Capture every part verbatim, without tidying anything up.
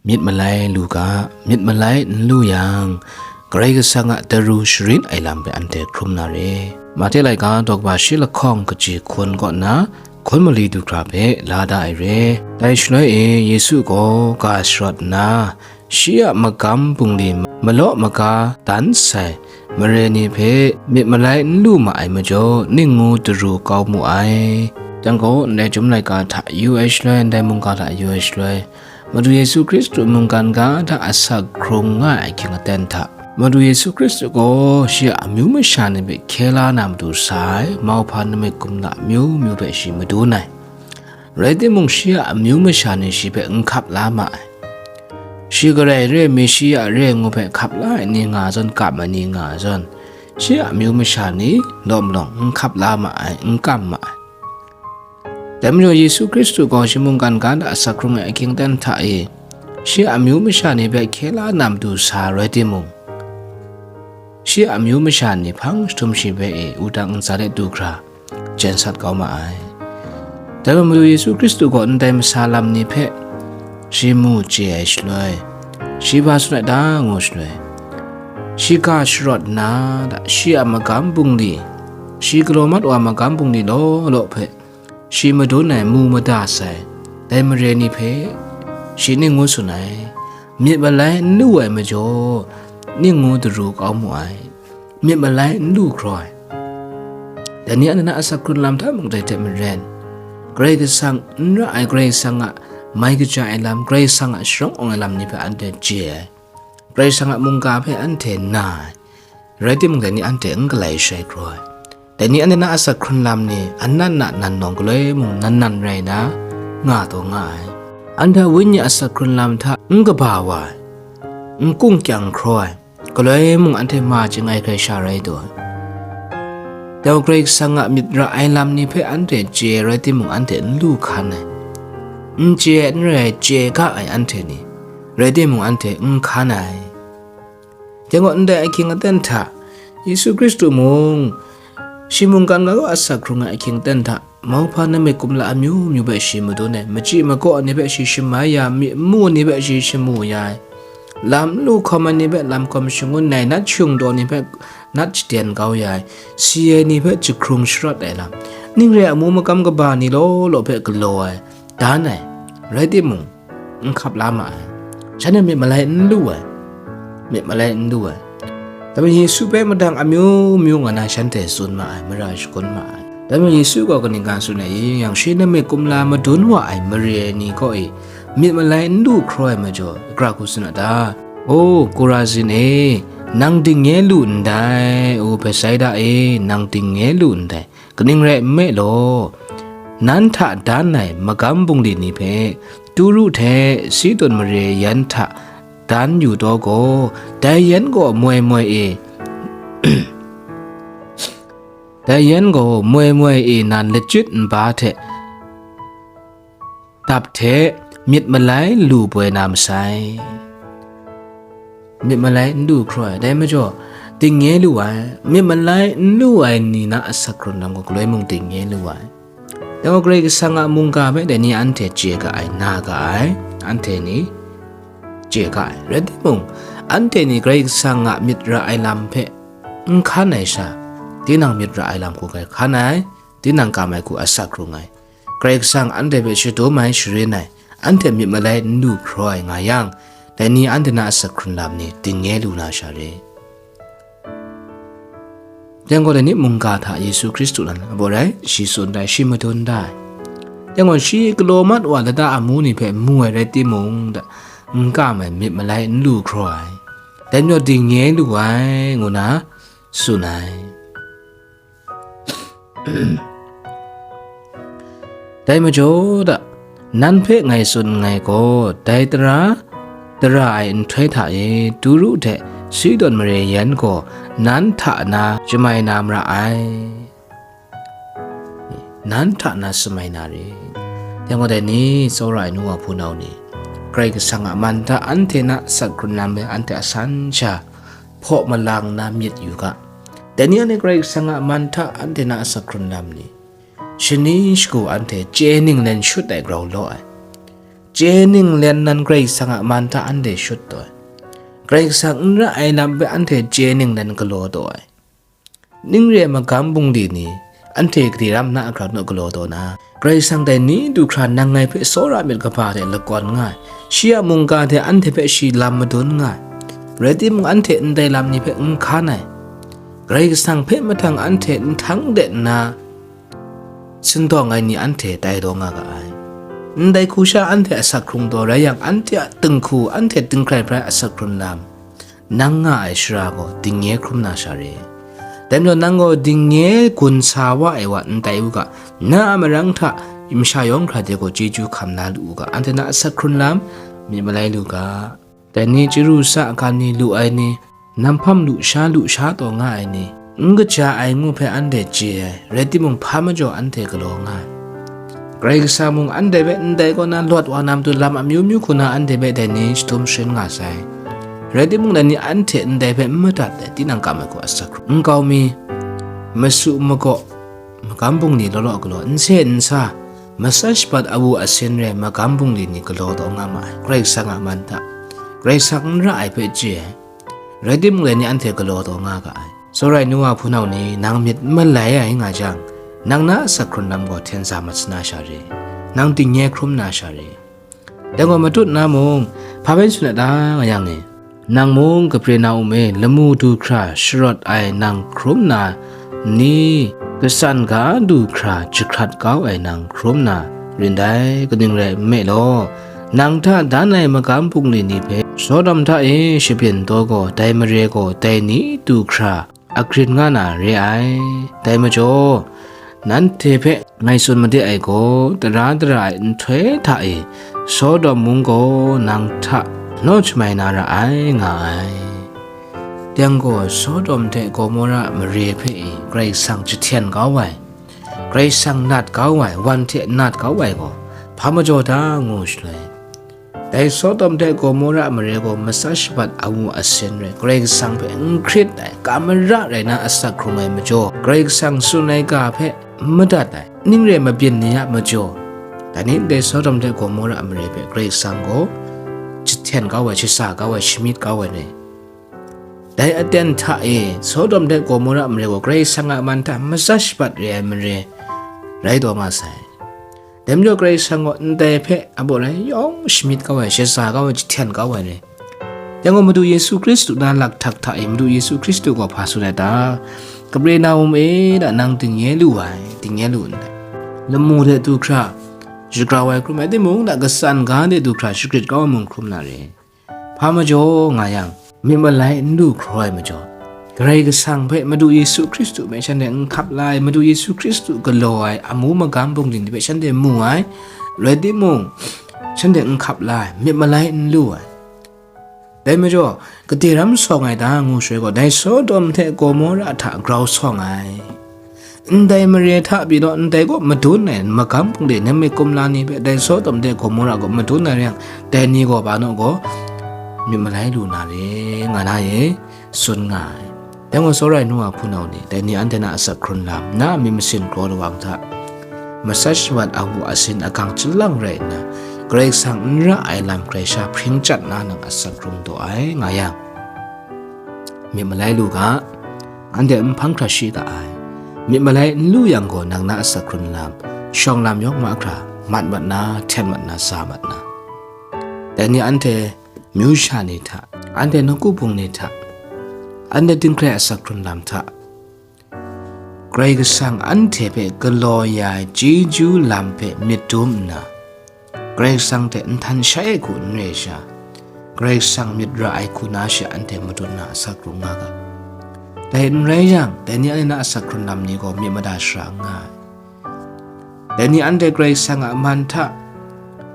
myit malai lu ga, myit malai n lu yang, Karai Kasang a daru sharin ai lam hpe anhte hkrum na re. Mahte laika daw kaba shi lahkawng kaji hkun kaw nna, hkun mali du hkra hpe la da ai re. Dai shaloi e Yesu gaw ga sharawt nna, shi a magam bungli malaw maga dan sai mare ni hpe myit malai n lu ma ai majaw, ning ngu daru kau mu ai. Chyang gaw, ndai Chyum laika hta yu ai shaloi, ndai mungga hta yu ai shaloi, Madu Yesu Hkristu mungkan ga hta asak hkrung nga ai ahkying aten hta, Madu Yesu Hkristu gaw shi a amyu masha ni hpe hkye la na matu sa ai, mauhpa namit kumla amyu myu hpe shi madun ai. Rai timung, shi a amyu masha ni shi hpe n hkap la ma ai. Shi garai re ai Meshiya re ai ngu hpe hkap la ai ni nga ai zawn, kam ai ni nga ai zawn, shi a amyu masha ni lawm lawng n hkap la ma ai, n kam ma ai. Dai majaw, Yesu Hkristu gaw shi mungkan ga hta asak hkrung ai ahkying aten hta e, shi a amyu masha ni hpe hkye la na matu sa rai timung, shi a amyu masha ni hpang jahtum shi hpe e wudang ntsa de du hkra, jen sat kau ma ai. Dai majaw, Madu Yesu Hkristu gaw ndai masa lam ni hpe shi mu chye ai shaloi, shi hpa tsun ai ta ngu shaloi, shi ga sharawt nna, shi a magam bungli, shi galaw mat wa magam bungli law law hpe, shi madun ai mu mada sai, dai mare ni hpe shi ning ngu tsun ai, myit malai n lu ai majaw, ning ngu daru kau mu ai, myit malai n lu hkraw ai. Dai ni anhte na asak hkrun lam hta mung dai hte maren, Karai Kasang n ra ai, Karai Kasang a mai kaja ai lam, Karai Kasang a sharawng awng ai lam ni hpe anhte chye ai. Karai Kasang a mungga hpe anhte na ai, rai timung, dai ni anhte n galai shai hkraw ai. Dai ni anhte na asak hkrun lam ni, anan a nan nawng galoi mung nan nan rai na, nga taw nga ai. Anhte a wenyi asak hkrun lam hta n kaba wa ai, n kung kyang hkraw ai, galoi mung anhte ma chyangai hkrai sha rai taw ai. Dai Karai Kasang a myit ra ai lam ni hpe anhte chye rai timung, anhte n lu hkan ai. N chye ai n rai ai, chye ga ai anhte ni, rai timung, anhte n hkan ai. Dai gaw, ndai ahkying aten hta, Yesu Hkristu mung, shi mungkan ga hta asak hkrung ai ahkying aten hta, mauhpa namit kumla amyu myu hpe shi madun ai, machyi makaw ni hpe shi shamai ya, myi n mu ni hpe shi shamu ya ai, lam n lu hkawm ai ni hpe lam hkawm shangun ai, nat shung daw ni hpe nat shaden kau ya ai, si ai ni hpe jahkrung sharawt ai lam, ning re ai amu makam kaba ni law law hpe galaw ai, dan ai, rai timung, n hkap la ma ai. Shanhte myit malai n lu ai, myit malai n lu ai. Dai majaw, Yesu hpe madang amyu myu nga na shanhte tsun ma ai, mara shagun ma ai. Dai majaw, Yesu gaw kaning ga tsun ai, yang shi namit kumla madun wa ai mare ni kaw e myit malai n lu hkraw ai majaw, agra hku tsun a ta? O Korazin e, nang dingnye lu ndai, o Betsaida e, nang dingnye lu ndai. Kaning rai nme law, nan hta dan ai magam bungli ni hpe, Turu hte Sidun mare yan hta dan yu taw gaw, dai yan gaw moi moi e, dai yan gaw moi moi e nan lachyit nba hte dap hte myit malai lu poi na masai. Myit malai n lu hkraw ai, dai majaw, dingnye lu ai, myit malai n lu ai ni na asak hkrun lam gaw galoi mung dingnye lu ai. Dai gaw Karai Kasang a mungga hpe dai ni anhte chye ga ai, na ga ai, anhte ni chye ga ai. Rai timung, anhte ni Karai Kasang a myit ra ai lam hpe n hkan ai sha, tinang myit ra ai lam hku hkan ai, tinang kam ai hku asak hkrung ai. Karai Kasang anhte hpe shadum ai, sharin ai, anhte myit malai n lu hkraw ai nga yang, dai ni anhte na asak hkrun lam ni dingnye lu na sha re. Dai gaw, dai ni mungga hta Yesu Hkristu nan a baw rai, shi tsun da ai, shi madun da ai. Dai gaw, shi galaw mat wa lata amu ni hpe mu ai rai timung, da, n kam ai, myit malai n lu hkraw ai, dai majaw dingnye lu ai, ngu na tsun ai. Dai majaw da, nan hpe ngai tsun nngai gaw, dai tara, tara ai nhtoi hta e, Turu hte Sidon mare yan gaw nan hta na shamai na mara ai. Nan hta na shamai na re. Dai gaw, dai ni, tsawra ai nu wa hpunau ni, Karai Kasang a man hta anhte na asak hkrun lam e anhte a san sha hpaw malang na myit yu ga. Dai ni anhte Karai Kasang a man hta anhte na asak hkrun lam ni, shani shagu anhte chye ninglen shut ai grau law ai, chye ninglen nan Karai Kasang a man hta anhte shut taw ai. Karai Kasang n ra ai lam hpe anhte chye ninglen galaw taw ai. Ning re ai magam bungli ni, anhte gade ram na a grau nu galaw taw na, Karai Kasang dai ni du hkra nang ngai hpe tsawra myit kaba hte lakawn nga ai, shi a mungga hte anhte hpe shi lam madun nga ai, rai timung, anhte ndai lam ni hpe n hkan ai, Karai Kasang hpe mahtang anhte nhtang de nna sindawng ai ni anhte tai taw nga ga ai. Ndai hku sha anhte asak hkrung taw rai yang, anhte a dinghku, anhte dinghkrai brai asak hkrun lam, nang nga ai shara gaw dingnye hkrum na sha re. Dai majaw nang gaw dingnye gun sa wa ai wa n tai u ga, na a marang hta masha yawng hkra de gaw chyeju hkam na lu u ga, anhte na asak hkrun lam myit malai lu ga. Dai ni chyaru sa ga ni lu ai ni, nam hpam lu sha lu sha taw nga ai ni, n kaja ai ngu hpe anhte chye ai, rai timung, hpa majaw anhte galaw nga ai. Karai Kasang mung anhte hpe ndai kaw na lawt wa na matu lam amyu myu hku na anhte hpe dai ni shadum sharin nga sai. Rai timung, dai ni anhte ndai hpe n madat ai, tinang kam ai hku asak hkrung, nkau mi, masu magaw, magam bungli law law galaw, nse nsa, masat shabat awu asin re ai magam bungli ni galaw taw nga ma ai, Karai Kasang a man hta, Karai Kasang n ra ai hpe chye ai. Rai timung, dai ni anhte galaw taw nga ga ai. Tsawra ai nu wa hpunau ni, nang myit malai ai nga jang, nang na asak hkrun lam gaw hten sa mat sa na sha re, nang dingnye hkrum na sha re. Dai gaw matut na mung, hpa bai tsun ai ta nga yang e, nang mung Kaperna-um e lamu du hkra sharawt ai nang hkrum na ni, katsan ga du hkra jahkrat kau ai nang hkrum na rin dai, kaning rai nme law, nang hta dan ai magam bungli ni hpe Sodom hta e shabyin taw gaw, dai mare gaw dai ni du hkra agrin nga na re ai. Dai majaw, nanhte hpe ngai tsun made ai gaw, tara dara ai nhtoi hta e Sodom mung gaw nang hta naw shamai na ra ai, nga ai. Dai gaw, Sodom hte Gomora mare hpe e Karai Kasang jahten kau ai, Karai Kasang nat kau ai, wan hte nat kau ai gaw, hpa majaw ta ngu shaloi, dai Sodom hte Gomora mare gaw masat shabat awu asin rai, Karai Kasang hpe n hkrit ai, ka mara rai na asak hkrung ai majaw, Karai Kasang tsun ai ga hpe n madat ai, ning re ai mabyin ni a majaw, dai ni ndai Sodom hte Gomora mare hpe Karai Kasang gaw jahten kau ai, shasa kau ai, shamyit kau ai ni. Dai aten hta e, Sodom hte Gomora mare gaw Karai Kasang a man hta masat shabat re ai mare rai taw nga sai. Dai majaw Karai Kasang gaw ndai hpe abaw rai yawng shamyit kau ai, shasa kau ai, jahten kau ai ni. Yang gaw Madu Yesu Hkristu na lakhtak hta e, Madu Yesu Hkristu gaw hpa tsun ai ta? Kaperna-um e, da nang dingnye lu ai, dingnye lu ndai. Lamu hte du hkra shagrau ai hkrum ai timung, da katsan ga de du hkra shagrit kau ai mung hkrum na re. Hpa majaw nga yang, myit malai n lu hkraw ai majaw, Karai Kasang hpe, Madu Yesu Hkristu hpe shanhte n hkap la ai, Madu Yesu Hkristu galaw ai amu magam bungli ni hpe shanhte mu ai, rai timung, shanhte n hkap la ai, myit malai n lu ai. Dai majaw, gade ram sawng ai ta ngu shaloi gaw, dai Sodom hte Gomora hta grau sawng ai. Ndai mare hta pyi law, ndai gaw madun ai magam bungli, ningmi kumla ni hpe dai Sodom hte Gomora gaw madun ai rai yang, dai ni gaw ba naw gaw, myit malai lu na re, nga na e, tsun nga ai. Dai gaw, tsawra ai nu wa hpunau ni, dai ni anhte na asak hkrun lam, na a myit masin kraw lawang hta, masat shabat awu asin agang chyalang rai nna, Karai Kasang n ra ai lam hkrai sha hpring chyat na nang asak hkrung taw ai, nga yang, myit malai lu ga, anhte n hpang hkra shi ga ai. Myit malai n lu yang gaw, nang na asak hkrun lam, shawng lam yawng mahkra mat mat na, hten mat na, sa mat na. Dai ni anhte myu sha ni hta, anhte nawku bung ni hta, anhte dinghkrai asak hkrun lam hta, Karai Kasang anhte hpe galaw ya ai chyeju lam hpe myit dum nna, Karai Kasang hte nhtan shai ai hku n re ai sha, Karai Kasang myit ra ai hku na she anhte madun na asak hkrung nga ga. Dai n rai yang, dai ni anhte na asak hkrun lam ni gaw myit mada shara n nga ai. Dai ni anhte Karai Kasang a man hta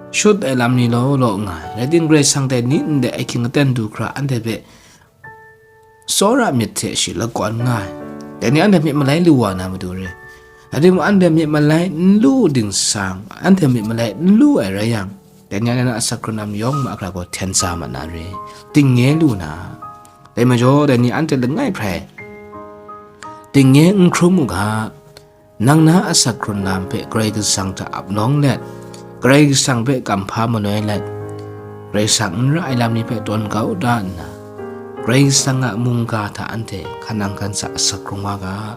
shut ai lam ni law law nga ai. Rai timung, Karai Kasang dai ni ndai ahkying aten du hkra anhte hpe tsawra myit hte shi lakawn nga ai. Dai ni anhte myit malai lu wa na matu re. Rai timung, anhte myit malai n lu dingsang, anhte myit malai n lu ai rai yang, dai ni anhte na asak hkrun lam yawng mahkra gaw hten sa mat na re. Dingnye lu na. Dai majaw, dai ni anhte langai hprai dingnye n hkrum u ga, nang na asak hkrun lam hpe Karai Kasang hta ap nawng let, Karai Kasang hpe kamhpa manoi let, Karai Kasang n ra ai lam ni hpe tawn kau da nna, Karai Kasang a mungga hta anhte hkan nang hkan sa asak hkrung wa ga.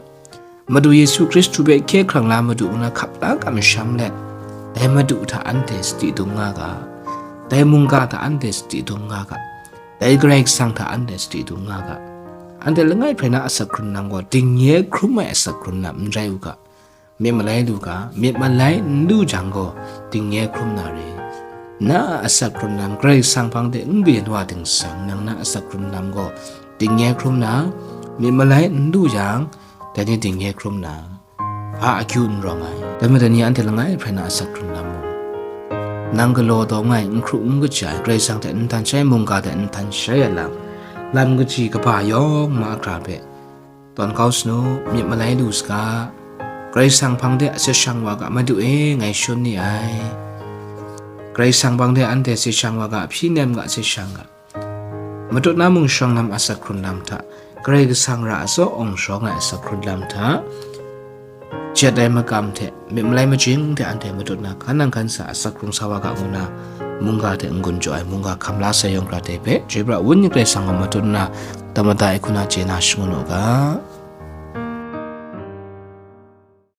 Madu Yesu Hkristu hpe hkye hkrang la Madu nna hkap la kamsham let, dai Madu hta anhte sadi dung nga ga. Dai mungga hta anhte sadi dung nga ga. Dai Karai Kasang hta anhte sadi dung nga ga. Anhte langai hprai na asak hkrun lam gaw, dingnye hkrum ai asak hkrun lam n rai u ga. Myit malai lu ga, myit malai n lu jang gaw, dingnye hkrum na re. Na a asak hkrun lam Karai Kasang hpang de n byin wa ting seng, nang na asak hkrun lam gaw, dingnye hkrum na, myit malai n lu jang, dai ni dingnye hkrum na, hpa akyu n rawng ai. Dai majaw ni anhte langai hprai na asak hkrun lam mu. Nang galaw dawng ai, n hkru n kaja ai, Karai Kasang hte n htan shai, mungga hte n htan shai ai lam, lam kaji kaba yawng mahkra hpe, tawn kau sanu, myit malai lu saga. Karai Kasang hpang de a se shang wa ga, Madu e, ngai shun ni ai. Karai Kasang hpang de anhte se shang wa ga, hpyi nem ga, se shang ga. Matut na mung shawng lam asak hkrun lam hta, Karai Kasang ra a tsaw awng shawng ai asak hkrun lam hta, jat ai makam hte, myit malai majing hte anhte matut na hkan nang hkan sa asak hkrung sa wa ga ngu na, mungga hte n-gun jaw ai mungga hkam la sai yawng hkra hte hpe, chyoi pra Wenyi Karai Kasang gaw matut nna, tamada e hku na chye na shangun u ga.